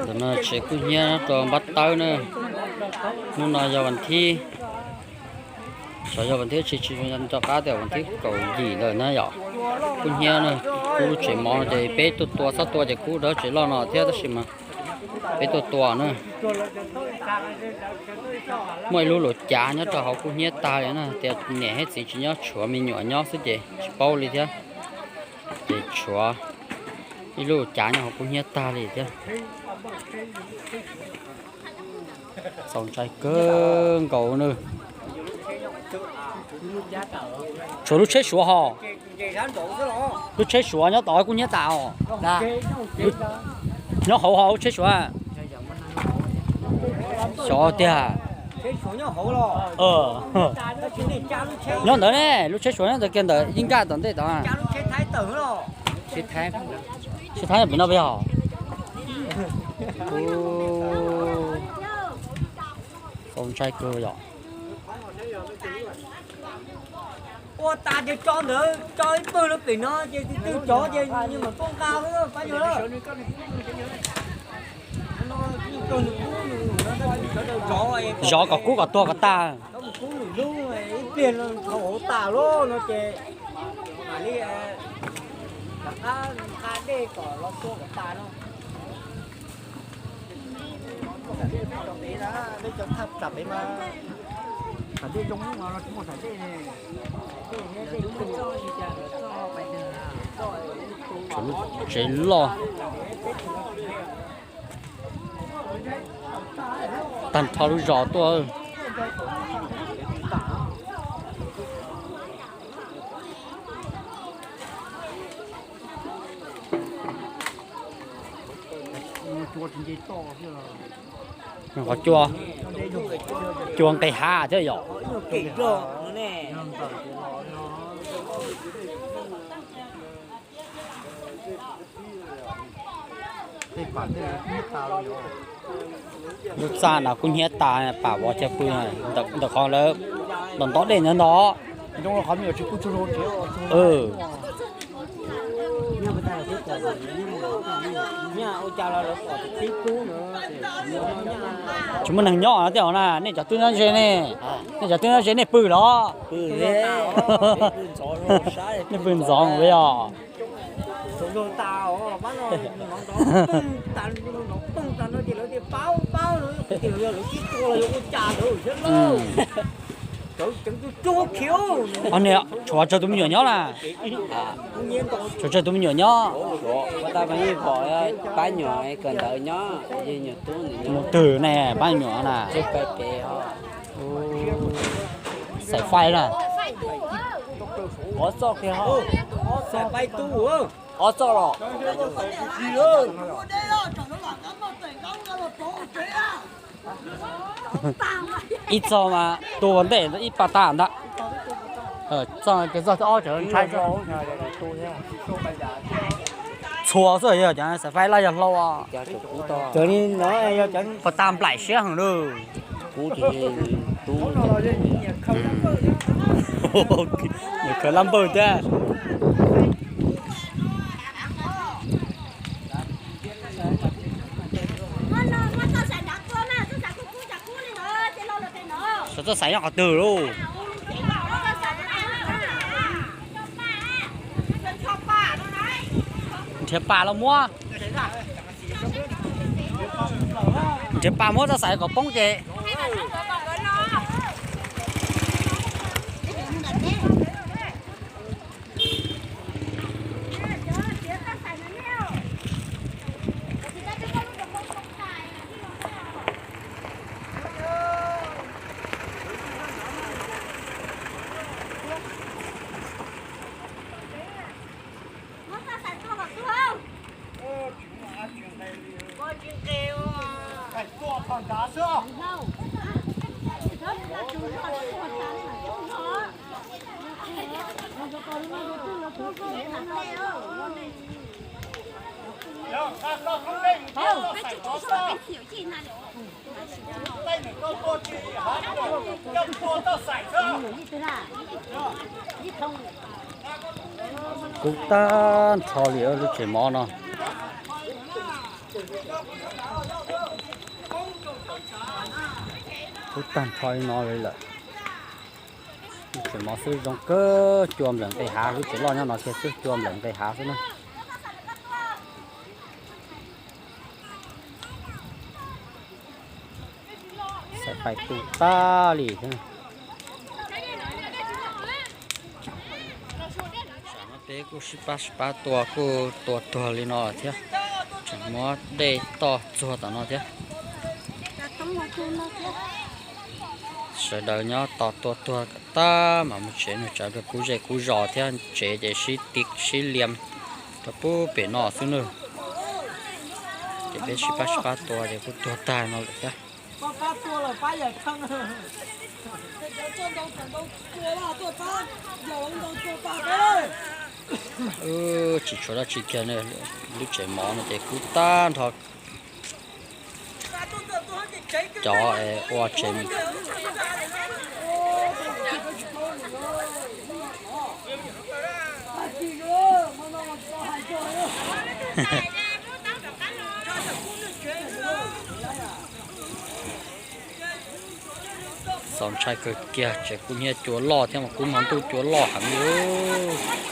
Ntawm no tsev kub hnyiab nyob rau Npab Tawb na. Hnub no yog vas thib, xyov yog vas thib tsis, tsis nco qab tias vas thib kaum yim ntawm na yom. Kub hnyiab na, kub lub tsev mov no ces peb tuaj tua, txhob tua ces kub dawb tsev loj no thiab tab sis mas peb tuaj tua na. Muaj ib lub luam cav nyob rau hauv kub hnyiab tag li na, tias niam thiab txiv tsis nyob, tshuav me nyuam nyob xwb ces tsis paub li thiab. Ces tshuav ib lub cav nyob hauv kub hnyiab tag li thiab. Txaus ntshai kawg nkaus na. Tshuav lub tsheb Suav hos. Lub tsheb Suav nyob tod kub hnyiab tas os. Nyob hauv hos lub tsheb Suav. Xyov tiag. Nyob ntawd ne, lub tsheb Suav nyob ntawd kiag ntawm Yeej Nkaj tom ntej tod. Tsheb Thaib pem no peb hos. Txaus ntshai kawg yom. Ua tas ces tso ntawd, tso ib pawg lawm pem no ces tus twg cov ces nws mam tuaj nqa pab yawg lawm. Zov kom kub kom tuag kom tag. Kub lwm lub ib pliag no dhau hauv tas lawm no ces mam li rov qab nqa dej kom los tua kom tas no. Tsev loj tag nrho lub zos tuaj. Qhov cua, cua nqis hav thiab yom. Lub txaj no kub hnyiab tas, pam vov chaw pw ntawm qhov lawv nto nto dej ntawd ntag. Tsis muaj neeg nyob no thiab na, nej cov twb nyob ze ne, nej cov twb nyob ze nej pw los? Nej pw ntxov ua yog. Niam, tshuav tsawg tus me nyuam nyob na? Tshuav tsawg tus me nyuam nyob? Pab nyuam kawm ntawv nyob, mus twg ne pab nyuam na? Xaim faib na. Ob txoj los? Ib txoj mas tua ua ntej ib pas tag ntag. Txoj, txoj thib ob tseem ntshai. Txhua xwb, yog cov xaim faib laj yog hlau. Puas tas nplaim siab heev lawm. Nws khawv laj npawg thiab. Xyov txoj xaim nyob qhov twg lauj. Nrhiav pas los muab. Nrhiav pas muab txoj xaim kom poob ces. Kub tag nrho li lub tsev mov no. Kub tag nrho li no li lawm. Lub tsev mov xwb zoo kawg, cua nplawm nqis hav, lub tsev loj nyob no kiag xwb, cua nplawm nqis hav xwb na. Xaim pais tu tag li thiab. Tam no peb kuj sib pab sib pab tua, kuj tua tuag li no lawm thiab. Tseem muab dej toj txuag tom no thiab. Sawv daws nyob tos tua tuag tag mas mus tsev, nws tsawv kub zej kub zos thiab, tsev ces sib tiv sib liam rau pub pem no xwb nawb. Ces peb sib pab sib pab tua ces kuj tuag tag no lawm thiab. Tsis tshuav dab tsi kiag, lub tsev mov no ces kub tag nrho. Cov ua tsev txaus ntshai kawg kiag, tsev kub hnyiab cua loj thiab mas kub hmo ntuj cua loj heev li.